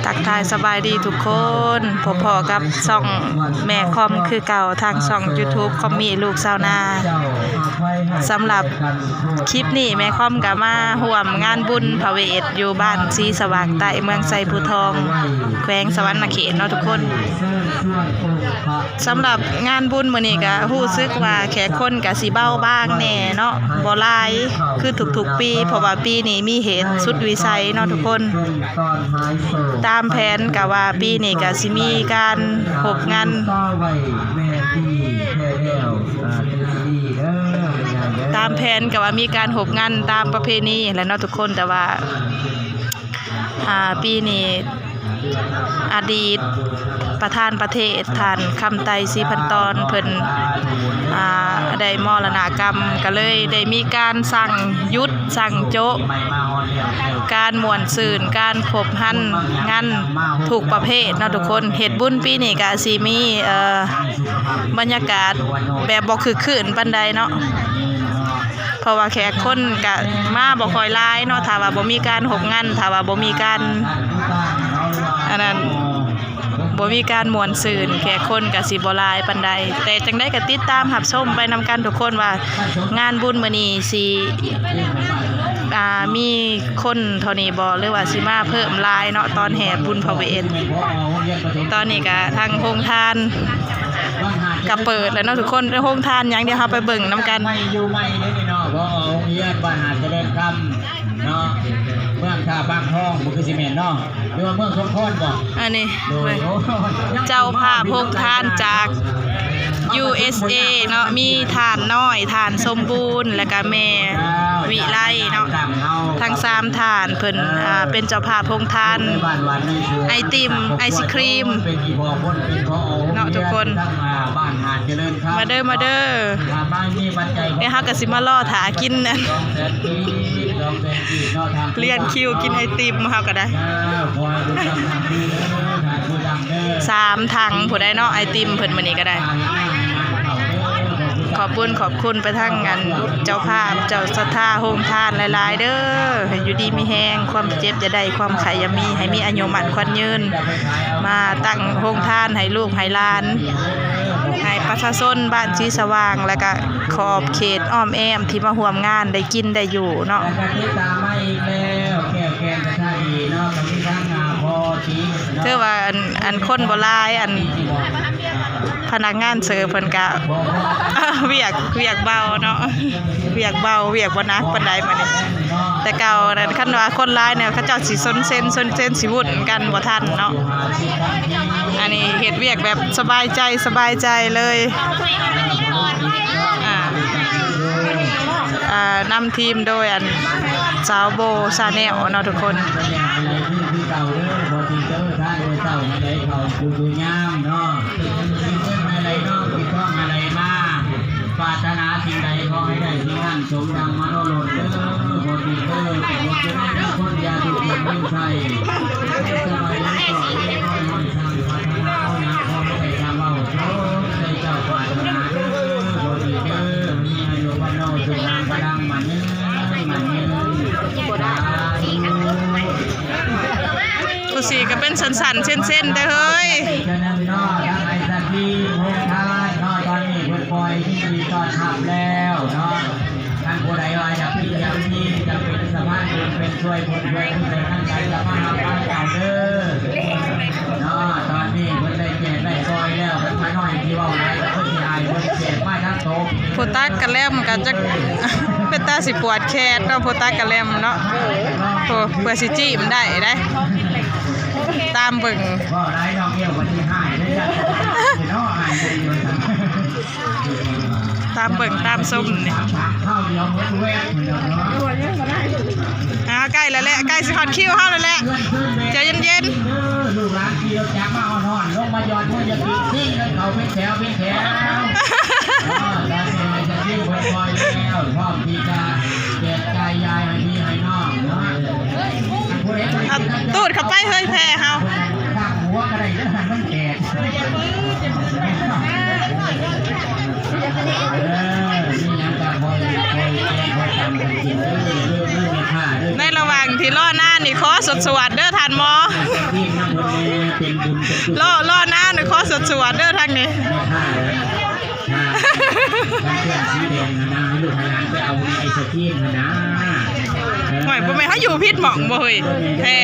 ທັກທາຍສະບາຍດີທຸກຄົນ, ພົບພໍ້ກັບຊ່ອງແມ່ຄອມຄືເກົ່າ ທາງຊ່ອງຢູທູບຄອມມີລູກຊາວນາ. ສຳລັບຄລິບນີ້ ແມ່ຄອມກໍມາຮ່ວມງານບຸນພະເວດ ຢູ່ບ້ານສີສະຫວ່າງໃຕ້ ເມືອງໄຊພູທອງ ແຂວງສະຫວັນນະເຂດເນາະທຸກຄົນ. ສຳລັບງານບຸນມື້ນີ້ກະຮູ້ສຶກວ່າແຂກຄົນກະຊິເບົາບາງແດ່ເນາະ, ບໍ່ຫຼາຍຄືທຸກໆປີ ເພາະວ່າປີນີ້ມີເຫດສຸດວິໄສເນາະທຸກຄົນ. ຕາມແຜນກະວ່າປີນີ້ກະຊິມີການໂຮບງານ, ຕາມແຜນກະວ່າມີການໂຮບງານຕາມປະເພນີແຫຼະເນາະທຸກຄົນ, ແຕ່ວ່າ ອາ ປີນີ້ ອະດີດປະທານປະເທດ ທ່ານ ຄຳໄຕ ສີພັນຕອນ ເພິ່ນ ອາ ໄດ້ມໍລະນະກຳ ກໍເລີຍໄດ້ມີການສັ່ງຢຸດ ສັ່ງໂຈະ ການມ່ວນຊື່ນ ການຄົບຮັນງານທຸກປະເພດເນາະທຸກຄົນ. ເຮັດບຸນປີນີ້ກໍຊິມີ ເອີ ບັນຍາກາດແບບບໍ່ຄຶກຄື້ນປານໃດເນາະ. ເພາະວ່າແຂກຄົນກະມາບໍ່ຄ່ອຍຫຼາຍເນາະ, ຖ້າວ່າບໍ່ມີການໂຮບງານ, ຖ້າວ່າບໍ່ມີການ ອັນນັ້ນ ບໍ່ມີການມ່ວນຊື່ນ ແຂກຄົນກະຊິບໍ່ຫຼາຍປານໃດ. ແຕ່ຈັ່ງໃດກະຕິດຕາມຮັບຊົມໄປນຳກັນທຸກຄົນ ວ່າງານບຸນມື້ນີ້ຊິ ອ່າ ມີຄົນເທົ່ານີ້ບໍ່ ຫຼືວ່າຊິມາເພີ່ມຫຼາຍເນາະ ຕອນແຫ່ບຸນພະເວດ. ຕອນນີ້ກະທາງໂຮງທານ ກະເປີດແລ້ວເນາະທຸກຄົນ. ໂຮງທານຫຍັງ ດຽວເຮົາໄປເບິ່ງນຳກັນ. ຢູ່ໃໝ່ເດ້ເນາະ ບໍ່ ໂຮງຮຽນບ້ານຫາດຈະເລີນຄຳເນາະ, ເມືອງທ່າບາງທອງ ບໍ່ຄືຊິແມ່ນເນາະ ຫຼືວ່າເມືອງສົມພອນບໍ່? ອັນນີ້ ໂດຍ ເຈົ້າພາບໂຮງທານຈາກ ຢູເອສເອ ເນາະ, ມີທ່ານນ້ອຍ ທ່ານສົມບູນ ແລ້ວກະແມ່ວິໄລເນາະ. ທັງສາມທ່ານເພິ່ນ ອ່າ ເປັນເຈົ້າພາບໂຮງທານໄອຕິມ ໄອສະຄຣີມເນາະທຸກຄົນ. ມາເດີ ມາເດີ ດຽວເຮົາກໍຊິມາລໍຖ້າກິນອັນ ລຽນຄິວກິນໄອຕິມເຮົາກໍໄດ້ ສາມຖັງພຸ້ນໃດເນາະ ໄອຕິມເພິ່ນມື້ນີ້ກໍໄດ້. ຂອບບຸນຂອບຄຸນໄປທາງອັນເຈົ້າພາບ ເຈົ້າສັດທາໂຮງທານຫຼາຍໆເດີ, ໃຫ້ຢູ່ດີມີແຮງ, ຄວາມເຈັບຢ່າໄດ້, ຄວາມໄຂ້ຢ່າມີ, ໃຫ້ມີອາຍຸໝັ້ນຂວັນຍືນ, ມາຕັ້ງໂຮງທານໃຫ້ລູກໃຫ້ຫຼານ, ໃຫ້ປະຊາຊົນບ້ານສີສະຫວ່າງ ແລ້ວກະຂອບເຂດອ້ອມແອ້ມທີ່ມາຮ່ວມງານໄດ້ກິນໄດ້ຢູ່ເນາະ. ແລ້ວກໍຕິດຕາມມາອີກແລ້ວ ແກ້ວແກ່ນ ສະຖານີເນາະ ກໍມີທັງ ອ່າ ພໍ່ ຕີ ເນາະ ຖືວ່າອັນ ອັນຄົນບໍ່ຫຼາຍ ອັນ ພະນັກງານເສີບເພິ່ນກະ ວຽກ ວຽກເບົາເນາະ, ວຽກເບົາ ວຽກບໍ່ໜັກປານໃດມື້ນີ້. ແຕ່ເກົ່ານັ້ນ ຄັນວ່າຄົນຫຼາຍແນວ ເຂົາເຈົ້າຊິຊົນເຊັນ ຊົນເຊັນ ຊິວຸ້ນກັນບໍ່ທັນເນາະ. ອັນນີ້ເຮັດວຽກແບບສະບາຍໃຈ ສະບາຍໃຈເລີຍ. ອ່າ ອ່າ ນຳທີມໂດຍອັນ ສາວໂບ ຊາແນລ ເນາະທຸກຄົນ. ຄືເກົ່າເດີ ບໍ່ຕິດເດີ ທາງມື້ເຊົ້າໃຫ້ໄດ້ເຂົ້າສູ່ຍາມເນາະ, ກິນເງິນໃຫ້ໄຫຼນອນ ກິນທອງໃຫ້ໄຫຼມາ, ປາດຖະໜາສິ່ງໃດຂໍໃຫ້ໄດ້ສິ່ງນັ້ນ ສົມດັ່ງມະໂນລົດເດີ ບໍ່ຕິດເດີ. ບໍ່ເປັນໄດ້ທັງຄົນຢ່າທຸກຄົນມີໄຊ ສະບາຍດີກໍມີຄວາມຮັກ ປາດຖະໜາເອົາໜ້າ ຂໍໃຫ້ໄດ້ດັ່ງເວົ້າ ໂປດໃຫ້ເຈົ້າປາດຖະໜາເດີ ບໍ່ຕິດເດີ. ມີອາຍຸວັນໂນ ສຸຂັງ ພະລັງ ໝັ້ນຍືນ ໝັ້ນຍືນ ສາທຸ. ຜູ້ສີກໍເປັນສັ້ນໆ ເສັ້ນໆ ເດີເຮີຍ. ເຈົ້ານຳເນາະ ທັງໄອ້ສັກຄີ ໂຮງທານເນາະ ຕອນນີ້ເພິ່ນປ່ອຍຍິນດີຕ້ອນຮັບແລ້ວເນາະ. ທ່ານຜູ້ໃດວ່າຢາກເປັນ ຢາກມີ ຢາກເປັນສະພານບຸນ ເປັນຊ່ວຍບຸນ ຊ່ວຍກຸສົນທາງໃດ ກໍມາຮັບພະເຈົ້າເດີເນາະ. ຕອນນີ້ເພິ່ນໄດ້ແຈກໄດ້ຊ່ອຍແລ້ວ ຄັນຂ້ານ້ອຍຊິເວົ້າຫຼາຍກໍຄືຊິອາຍເພິ່ນ. ແຈກມາທັງໂຕ ຜູ້ຕັກກະແລັມກໍຈັກເປັນຕາຊິປວດແຂນເນາະ ຜູ້ຕັກກະແລັມເນາະ. ໂອ້ ເພື່ອຊິຈີ້ມໄດ້ເດ້ ຕາມເບິ່ງ ເວົ້າຫຼາຍນ້ອງແກ້ວກໍຊິຮ້າຍເດ້ ເນາະ ອ້າຍບໍ່ຢູ່. ຕາມເບິ່ງຕາມຊົມນີ້ ອ້າວ ໃກ້ແລ້ວແຫຼະ ໃກ້ຊິຮອດຄິວເຮົາແລ້ວແຫຼະ ໃຈເຢັນໆ. ລູກຫຼານຂີ່ລົດຈັກມາຮ້ອນໆ ລົງມາຢອດມືຢາກກິນ ເປັນແຖວເປັນແຖວ ເອີ ຕອນນີ້ຈະກິນຄ່ອຍໆແລ້ວ ພ້ອມທີ່ຈະແຈກຈ່າຍຢາຍໃຫ້ພີ່ໃຫ້ນ້ອງເນາະ. ເອົາຕູດເຂົ້າໄປເຮີຍແຜ່ເຮົາ ໃນລະຫວ່າງທີ່ລໍນານນີ້ ຂໍສວດໆເດີທ່ານໝໍ. ລໍ ລໍນານ ຂໍສວດໆເດີທາງນີ້ ທາງເຄື່ອງສີແດງຫັ້ນນະ ໃຫ້ລູກໃຫ້ຫຼານໄປເອົາໃນໄອສະຄຣີມຫັ້ນນະ ໂອ້ຍ ບໍ່ແມ່ນເຮົາຢູ່ຜິດໝ່ອງບໍ່ເຮີ້ຍ ແທ້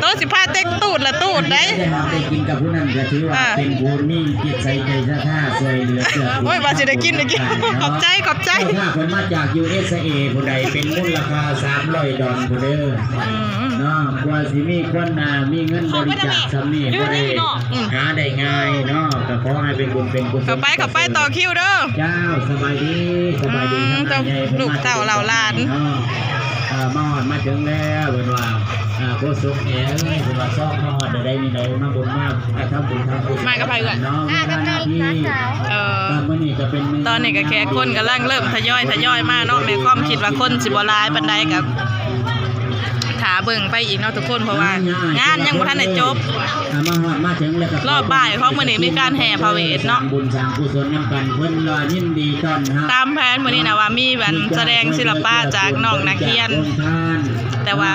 ໂຕຊິພາເຕັກຕູດລະຕູດໄດ໋ ໄດ້ຮັບໄດ້ກິນກັບຜູ້ນັ້ນກໍຖືວ່າເປັນຜູ້ມີຈິດໃຈໃຈສັດທາຊ່ວຍເຫຼືອເກື້ອກູນ ໂອ້ຍ ວ່າຊິໄດ້ກິນໄດ້ກິນ ຂອບໃຈ ຂອບໃຈ ເຈົ້າພາບເພິ່ນມາຈາກ ຢູເອສເອ ຜູ້ໃດເປັນມູນລະຄ່າສາມຮ້ອຍດອນຜູ້ເດີ ອືມ ເນາະ ກວ່າຊິມີຄົນ ອ່າ ມີເງິນບໍລິຈາກສ່ຳນີ້ບໍ່ໄດ້ຫາໄດ້ງ່າຍເນາະ ກໍຂໍໃຫ້ເປັນບຸນເປັນກຸສົນ ເຂົ້າໄປ ເຂົ້າໄປຕໍ່ຄິວເດີ ເຈົ້າ ສະບາຍດີ ສະບາຍດີ ອືມ ທາງອ້າຍໃຫຍ່ ເຈົ້າ ລູກເຕົ້າເຫຼົ່າຫຼານເນາະ ອ່າ ມາຮອດມາເຖິງແລ້ວ ເພິ່ນວ່າ ອ່າ ໂຄສົກແອເອີຍ ເພິ່ນວ່າຊອກມາຮອດໃດໆນີ້ໃດ ມາບຸນມາ ອ່າ ທຳບຸນທຳກຸສົນ ມາກັບໃຜເອື້ອຍ ເນາະ ເວລາໜ້າທີ່ ເອີ ກໍມື້ນີ້ກໍເປັນ ຕອນນີ້ກໍແຂກຄົນກຳລັງເລີ່ມທະຍອຍ ທະຍອຍມາເນາະ ແມ່ຄວາມຄິດວ່າຄົນຊິບໍ່ຫຼາຍປານໃດ ກໍຖ້າເບິ່ງໄປອີກເນາະທຸກຄົນ ເພາະວ່າງານຍັງບໍ່ທັນໄດ້ຈົບ ອ່າ ມາຮອດມາເຖິງແລ້ວກໍ ລອບບ່າຍຂອງມື້ນີ້ມີການແຫ່ພະເວດເນາະ ສ້າງບຸນສ້າງກຸສົນນຳກັນ ເພິ່ນວ່າຍິນດີຕ້ອນຮັບ ຕາມແຜນມື້ນີ້ນະວ່າມີອັນສະແດງສິລະປະຈາກນ້ອງນັກຮຽນ ແຕ່ວ່າ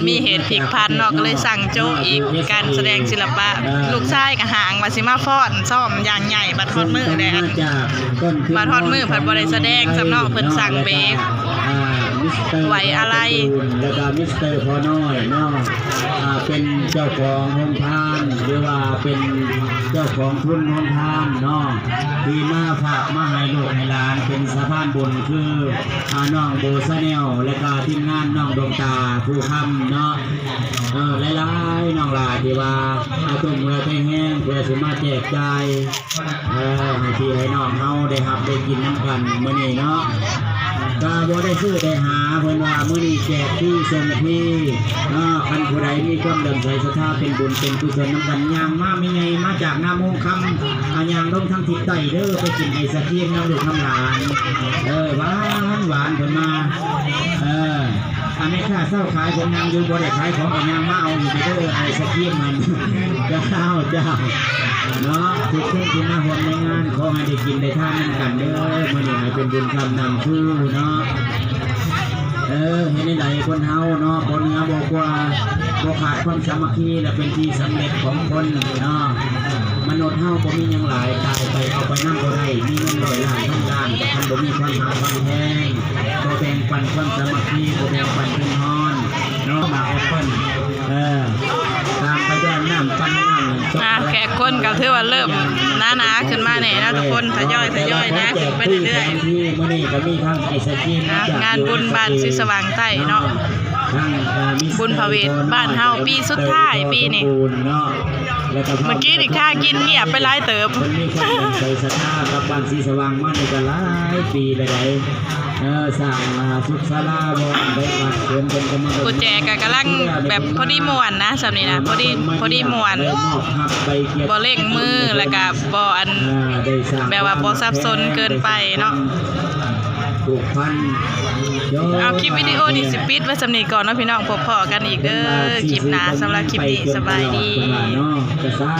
ມີເຫດຜິດຜັນເນາະ ກໍເລີຍສັ່ງໂຈະອີກ ການສະແດງສິລະປະ ລູກຊາຍກໍຫ້າງວ່າຊິມາຟ້ອນຊ້ອມຢ່າງໃຫຍ່ ບັດຮອດມື້ແລ້ວ ບັດຮອດມື້ພັດບໍ່ໄດ້ສະແດງຊ້ຳເນາະ ເພິ່ນສັ່ງເບ ໄວ້ອາໄລ ແລ້ວກໍມິສເຕີພໍ່ນ້ອຍເນາະ ອ່າ ເປັນເຈົ້າຂອງໂຮງທານ ຫຼືວ່າເປັນເຈົ້າຂອງທຶນໂຮງທານເນາະ ທີ່ມາຝາກມາໃຫ້ລູກໃຫ້ຫຼານເປັນສະພານບຸນ ຄື ອ່າ ນ້ອງໂບຊາແນວ ແລ້ວກໍທີມງານນ້ອງດວງຕາພູຄຳເນາະ ເອີ ຫຼາຍໆນ້ອງຫຼ້າທີ່ວ່າ ອ່າ ຕຸ້ມເຫື່ອແຕ່ແຮງເພື່ອຊິມາແຈກຈ່າຍ ເອີ ໃຫ້ພີ່ໃຫ້ນ້ອງເຮົາໄດ້ຮັບໄດ້ກິນນຳກັນມື້ນີ້ເນາະ ກໍບໍ່ໄດ້ຊື້ໄດ້ຫາ ເພິ່ນວ່າມື້ນີ້ແຈກຟຣີສົ່ງຟຣີເນາະ ຄັນຜູ້ໃດມີຄວາມເຫຼື້ອມໃສສັດທາເປັນບຸນເປັນກຸສົນນຳກັນ ຍ່າງມາແມ່ໃຫຍ່ມາຈາກນາໂມງຄຳ ອ່າ ຍ່າງລົງທາງທິດໃຕ້ເດີ ໄປກິນໄອສະຄຣີມນຳລູກນຳຫຼານ ເອີ ຫວານໆ ເພິ່ນມາ ເອີ ອັນແມ່ຄ້າເຊົາຂາຍເພິ່ນນັ່ງຢູ່ ບໍ່ໄດ້ຂາຍຂອງກໍຍ່າງມາເອົາອີກເດີ ໄອສະຄຣີມຫັ້ນ ເຈົ້າ ເຈົ້າ ເນາະ ທຸກຄົນທີ່ມາຮ່ວມໃນງານ ຂໍໃຫ້ໄດ້ກິນໄດ້ທານນຳກັນເດີ ມື້ນີ້ໃຫ້ເປັນບຸນຄ້ຳນຳຊູເນາະ ເອີ ເຮັດແນວໃດຄົນເຮົາເນາະ ບໍ່ເໜືອບໍ່ກວ່າ ບໍ່ຂາດຄວາມສາມັກຄີ ແລະ ເປັນທີ່ສຳເລັດຂອງຄົນເນາະ ມະນຸດເຮົາບໍ່ມີຫຍັງຫຼາຍ ຕາຍໄປເອົາໄປນຳບໍ່ໄດ້ ມີເງິນຮ້ອຍລ້ານພັນລ້ານ ແຕ່ຄັນບໍ່ມີຄວາມຮັກຄວາມແພງ ບໍ່ແບ່ງປັນຄວາມສາມັກຄີ ບໍ່ແບ່ງປັນເງິນທອນເນາະ ໝາກແອັບເປິ້ນ ເອີ ຕາມໄປດ້ວຍນ້ຳປັ່ນນ້ຳ ອ່າ ແຂກຄົນກໍຖືວ່າເລີ່ມໜາໆຂຶ້ນມາແດ່ເນາະທຸກຄົນ ທະຍອຍໆໜາຂຶ້ນໄປເລື້ອຍໆ ມື້ນີ້ກໍມີທັງໄອສະຄຣີມ ອ່າ ງານບຸນບ້ານສີສະຫວ່າງໃຕ້ເນາະ ບຸນພະເວດບ້ານເຮົາປີສຸດທ້າຍປີນີ້ ເມື່ອກີ້ນີ້ຄ່າກິນງຽບໄປຫຼາຍເຕີບ ເພິ່ນມີຄວາມເຫຼື້ອມໃສສັດທາກັບບ້ານສີສະຫວ່າງມານີ້ກໍຫຼາຍປີແລ້ວໃດ ເອີ ສ້າງ ອ່າ ສຸກສາລາ ບໍ່ໄດ້ ວັດເພິ່ນ ເພິ່ນກໍມາ ຜູ້ແຈກກໍກຳລັງແບບພໍດີມ່ວນນະ ຊ່ຳນີ້ນະ ພໍດີ ພໍດີມ່ວນ ບໍ່ເລັ່ງມື ແລ້ວກໍບໍ່ອັນ ອ່າ ໄດ້ສ້າງ ແບບວ່າບໍ່ສັບສົນເກີນໄປເນາະ ຜູກພັນ ເອົາ ຄລິບວິດີໂອນີ້ຊິປິດໄວ້ຊ່ຳນີ້ກ່ອນເນາະພີ່ນ້ອງ ພົບພໍ້ກັນອີກເດີ ຄລິບໜ້າ ສຳລັບຄລິບນີ້ ສະບາຍດີ ເນາະ ກະສາ